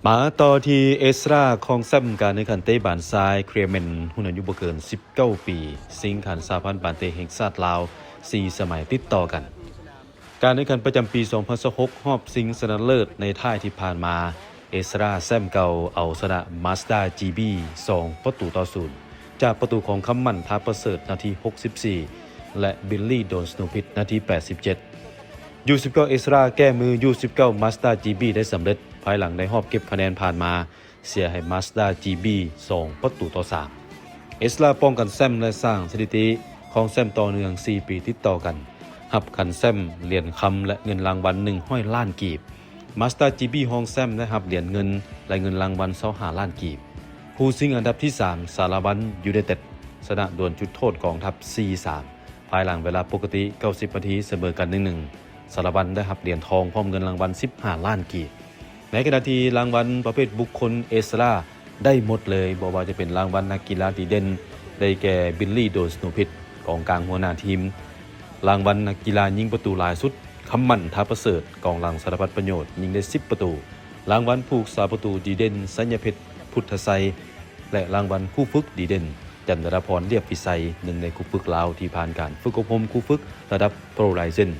ມາຕໍ່ທີ່ເອສຣາ ຄອງແຊ້ມການແຂ່ງຂັນເຕະບານຊາຍ Clement ຮຸ່ນອາຍຸບໍ່ເກີນສິບເກົ້າປີ ຊິງຂັນສະຫະພັນບານເຕະແຫ່ງຊາດລາວ ສີ່ສະໄໝຕິດຕໍ່ກັນ. ການແຂ່ງຂັນປະຈຳປີສອງພັນຊາວຫົກ ຮອບຊິງຊະນະເລີດໃນທ້າຍທີ່ຜ່ານມາ ເອສຣາ ແຊ້ມເກົ່າ ເອົາຊະນະ Mazda ຈີບີ ສອງປະຕູຕໍ່ສູນ ຈາກປະຕູຂອງຄຳໝັ້ນ ທາປະເສີດ ນາທີຫົກສິບສີ່ ແລະ ບິນລີ ໂດນສະໜູພິດ ນາທີແປດສິບເຈັດ. ຢູສິບເກົ້າ ເອສຣາ ແກ້ມື ຢູສິບເກົ້າ Mazda ຈີບີ ໄດ້ສຳເລັດ ພາຍຫຼັງໄດ້ຮອບເກັບຄະແນນຜ່ານມາ ເສຍໃຫ້ Mazda ຈີບີ ສອງປະຕູຕໍ່ສາມ. ເອສຣາ ປ້ອງກັນແຊ້ມ ແລະ ສ້າງສະຖິຕິຄອງແຊ້ມຕໍ່ເນື່ອງສີ່ປີຕິດຕໍ່ກັນ, ຮັບຂັນແຊ້ມ, ຫຼຽນຄຳ ແລະ ເງິນລາງວັນ ໜຶ່ງຮ້ອຍລ້ານກີບ. Mazda ຈີບີ ຮອງແຊ້ມ ໄດ້ຮັບຫຼຽນເງິນ ແລະ ເງິນລາງວັນ ຊາວຫ້າລ້ານກີບ. ຄູ່ຊິງອັນດັບທີສາມ ສາລະວັນ ຢູໄນເຕັດ ຊະນະດວນຈຸດໂທດກອງທັບ ສີ່ສາມ ພາຍຫຼັງເວລາປົກກະຕິ ເກົ້າສິບນາທີ ສະເໝີກັນ ໜຶ່ງໜຶ່ງ. ສາລະວັນໄດ້ຮັບຫຼຽນທອງ ພ້ອມເງິນລາງວັນ ສິບຫ້າລ້ານກີບ. ໃນຂະນະທີ່ລາງວັນປະເພດບຸກຄົນ ເອສຣາ ໄດ້ໝົດເລີຍ, ບໍ່ວ່າຈະເປັນລາງວັນນັກກິລາດີເດັ່ນ ໄດ້ແກ່ ບິນລີ ໂດນສະໜູພິດ ກອງກາງຫົວໜ້າທີມ, ລາງວັນນັກກິລາຍິງປະຕູຫຼາຍສຸດ ຄຳໝັ້ນ ທາປະເສີດ ກອງຫຼັງສາລະພັດປະໂຫຍດ ຍິງໄດ້ສິບປະຕູ, ລາງວັນຜູ້ຮັກສາປະຕູດີເດັ່ນ ໄຊຍະເພັດ ພຸດທະໄຊ ແລະ ລາງວັນຄູຝຶກດີເດັ່ນ ຈັນດາລະພອນ ລຽບວິໄຊ ໜຶ່ງໃນຄູຝຶກລາວທີ່ຜ່ານການຝຶກອົບຮົມຄູຝຶກລະດັບໂປຣໄລເຊັນ.